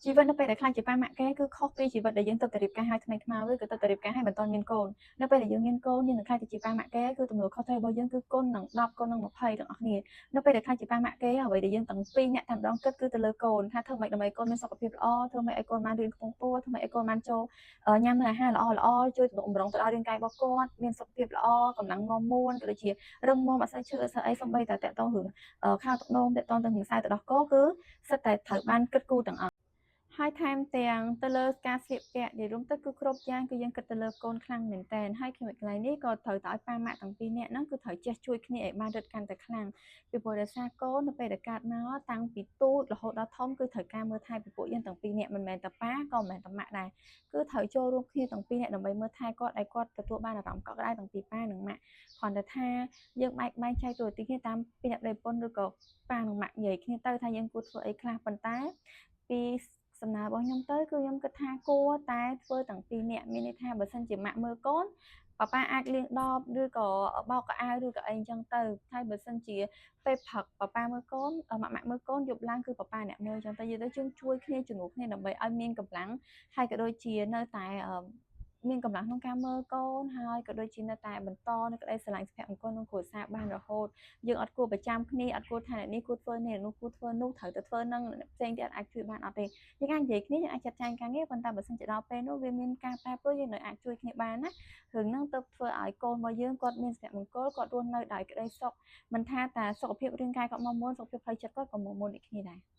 ជីវិតនៅពេលដែលក្លាយជាប៉ាម៉ាក់គេគឺខុសពីជីវិតដែលយើងទើបតែរៀបការហើយថ្មីថ្មោងឬក៏ទើបតែរៀបការហើយមិនទាន់មានកូននៅពេលដែលយើងមានកូនយើងនឹងក្លាយទៅជាប៉ាម៉ាក់គេគឺទំនួលខុសត្រូវរបស់យើងគឺគុណនឹង10គុណនឹង20ទាំងអស់គ្នានៅពេលដែលក្លាយជាប៉ាម៉ាក់គេអ្វីដែលយើងទាំងពីរអ្នកតែម្ដងគិតគឺទៅលើកូនថាធ្វើម៉េចដើម្បីកូនមានសុខភាពល្អធ្វើម៉េចឲ្យកូនបានរៀនខ្ពង់ខ្ពស់ធ្វើម៉េចឲ្យកូនបានចូលញ៉ាំនៅអាហារល្អល្អជួយទំនុកបំរុងទៅដល់រាងកាយរបស់គាត់មានសុខភាពល្អកម្លាំងមាំមួនក៏ដូចជារឹងមាំអត់សូវឈឺអត់សូវអីសូម្បីតែតាក់ទងរឿងខោទឹកនោមតាក់ទងទៅនឹងខ្សែទឹកដោះគោគឺសុទ្ធតែត្រូវបានគិតគូរទាំងអស់ហើយថែមទាំងទៅលើការស្លៀកពាក់និយាយរួមទៅគឺគ្រប់យ៉ាងគឺយើងគិតទៅលើកូនខ្លាំងមែនតើហើយខ្ញុំកន្លែងនេះក៏ត្រូវតែឲ្យប៉ាម៉ាក់ទាំងពីរនាក់ហ្នឹងគឺត្រូវចេះជួយគ្នាឲ្យបានរឹតកាន់តែខ្លាំងពីព្រោះដោយសារកូននៅពេលដែលកើតមកតាំងពីតូចរហូតដល់ធំគឺត្រូវការមើលថែពីពួកយើងទាំងពីរនាក់មិនមែនតែប៉ាក៏មិនមែនតែម៉ាក់ដែរគឺត្រូវចូលរួមគ្នាទាំងពីរនាក់ដើម្បីមើលថែគាត់ឲ្យគាត់ទទួលបានអារម្មណ៍កក់ក្ដៅទាំងពីប៉ានិងម៉ាក់គ្រាន់តែថាយើងបែកបែងចែកតួនាទីគ្នាតាមពីអ្នកប្តីប្រពន្ធឬក៏ប៉ានិងម៉ាក់និយាយគ្នាទៅថាយើងគួរធ្វើអីខ្លះប៉ុន្តែពីសំណើរបស់ខ្ញុំទៅគឺខ្ញុំគិតថាគួរតែធ្វើទាំងពីរនាក់មានន័យថាបើសិនជាម៉ាក់មើលកូនប៉ាប៉ាអាចលាងដបឬក៏បោកខោអាវឬក៏អីអញ្ចឹងទៅហើយបើសិនជាពេលព្រឹកប៉ាប៉ាមើលកូនម៉ាក់ម៉ាក់មើលកូនយប់ឡើងគឺប៉ាប៉ាអ្នកមើលអញ្ចឹងទៅយើងទៅជើងជួយគ្នាជំនួសគ្នាដើម្បីឲ្យមានកម្លាំងហើយក៏ដូចជានៅតែមានកម្លាំងក្នុងការមើលកូនហើយក៏ដូចជានៅតែបន្តនៅក្តីស្រឡាញ់សុភមង្គលក្នុងគ្រួសារបានរហូតយើងអត់គួរប្រចាំគ្នាអត់គួរថាអ្នកនេះគួរធ្វើនេះនោះគួរធ្វើនោះត្រូវតែធ្វើនឹងផ្សេងទៀតអាចជួយបានអត់ទេយើងអាចនិយាយគ្នាយើងអាចចាត់ចែងការងារប៉ុន្តែបើសិនជាដល់ពេលនោះវាមានការប្រែប្រួលយើងនៅអាចជួយគ្នាបានណារឿងហ្នឹងទៅធ្វើឲ្យកូនរបស់យើងគាត់មានសុភមង្គលគាត់រស់នៅដោយក្តីសុខមិនថាតែសុខភាពរាងកាយគាត់មកមុនសុខភាពផ្លូវចិត្តគាត់ក៏មកមុនដូចគ្នាដែរ។